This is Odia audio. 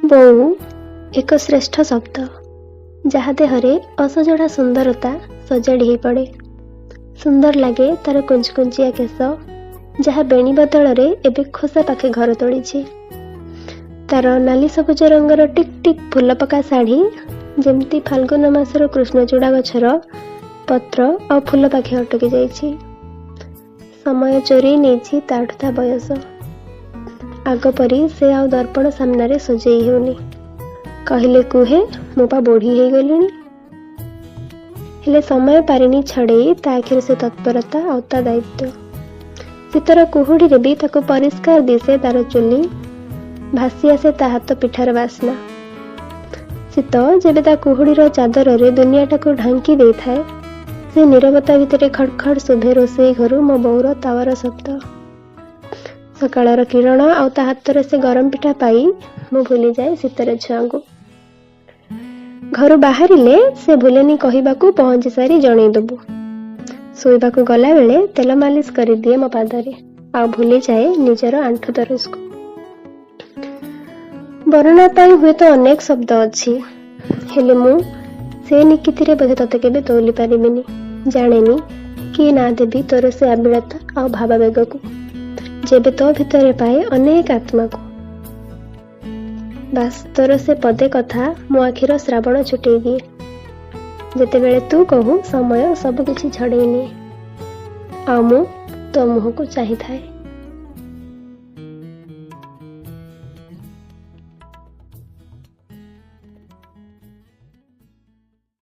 ବୋଉ ଏକ ଶ୍ରେଷ୍ଠ ଶବ୍ଦ, ଯାହା ଦେହରେ ଅସଜଡ଼ା ସୁନ୍ଦରତା ସଜାଡ଼ି ହେଇପଡ଼େ। ସୁନ୍ଦର ଲାଗେ ତାର କୁଞ୍ଚକୁଞ୍ଚିଆ କେଶ, ଯାହା ବେଣୀ ବଦଳରେ ଏବେ ଖୋସା ପାଖେ ଘର ତୋଳିଛି। ତାର ନାଲି ସବୁଜ ରଙ୍ଗର ଟିକ୍ ଟିକ୍ ଫୁଲପକା ଶାଢ଼ୀ ଯେମିତି ଫାଲ୍ଗୁନ ମାସର କୃଷ୍ଣଚୂଡ଼ା ଗଛର ପତ୍ର ଆଉ ଫୁଲ ପାଖେ ଅଟକି ଯାଇଛି। ସମୟ ଚୋରେଇ ନେଇଛି ତାଠୁ ତା ବୟସ। ଆଗ ପରି ସେ ଆଉ ଦର୍ପଣ ସାମ୍ନାରେ ସଜେଇ ହେଉନି। କହିଲେ କୁହେ, ମୁଁ ପା ବୁଢ଼ୀ ହେଇଗଲିଣି। ହେଲେ ସମୟ ପାରିନି ଛଡ଼େଇ ତା ଆଖିରୁ ସେ ତତ୍ପରତା ଆଉ ତା ଦାୟିତ୍ୱ। ଶୀତର କୁହୁଡ଼ିରେ ବି ତାକୁ ପରିଷ୍କାର ଦିଶେ ତାର ଚୁଲି, ଭାସି ଆସେ ତା ହାତ ପିଠାର ବାସ୍ନା। ଶୀତ ଯେବେ ତା କୁହୁଡ଼ିର ଚାଦରରେ ଦୁନିଆଟାକୁ ଢାଙ୍କି ଦେଇଥାଏ, ସେ ନୀରବତା ଭିତରେ ଖଡ଼ଖଡ଼ ଶୁଭେ ରୋଷେଇ ଘରୁ ମୋ ବୋଉର ତାୱାର ଶବ୍ଦ। ସକାଳର କିରଣ ଆଉ ତା ହାତରେ ସେ ଗରମ ପିଠା ପାଇ ମୁଁ ଭୁଲିଯାଏ ଶୀତର ଛୁଆଙ୍କୁ। ଘରୁ ବାହାରିଲେ ସେ ଭୁଲେନି କହିବାକୁ, ପହଞ୍ଚି ସାରି ଜଣେଇଦବୁ। ଶୋଇବାକୁ ଗଲାବେଳେ ତେଲ ମାଲିସ କରିଦିଏ ମୋ ପାଦରେ, ଆଉ ଭୁଲିଯାଏ ନିଜର ଆଣ୍ଠୁ ଦରଜକୁ। ବର୍ଣ୍ଣନା ପାଇଁ ହୁଏତ ଅନେକ ଶବ୍ଦ ଅଛି, ହେଲେ ମୁଁ ସେ ନିକିତିରେ ବୋଧେ ତତେ କେବେ ତଉଲି ପାରିବିନି। ଜାଣେନି କି ନାଁ ଦେବି ତୋର ସେ ଆବିଳତା ଆଉ ଭାବାବେଗକୁ, ଯେବେ ତୋ ଭିତରେ ପାଏ ଅନେକ ଆତ୍ମାକୁ। ବାସ୍, ତୋର ସେ ପଦେ କଥା ମୋ ଆଖିର ଶ୍ରାବଣ ଛୁଟେଇ ଦିଏ। ଯେତେବେଳେ ତୁ କହୁ, ସମୟ ସବୁ କିଛି ଛଡ଼େଇ ନିଏ, ଆଉ ମୁଁ ତୋ ମୁହଁକୁ ଚାହିଁଥାଏ।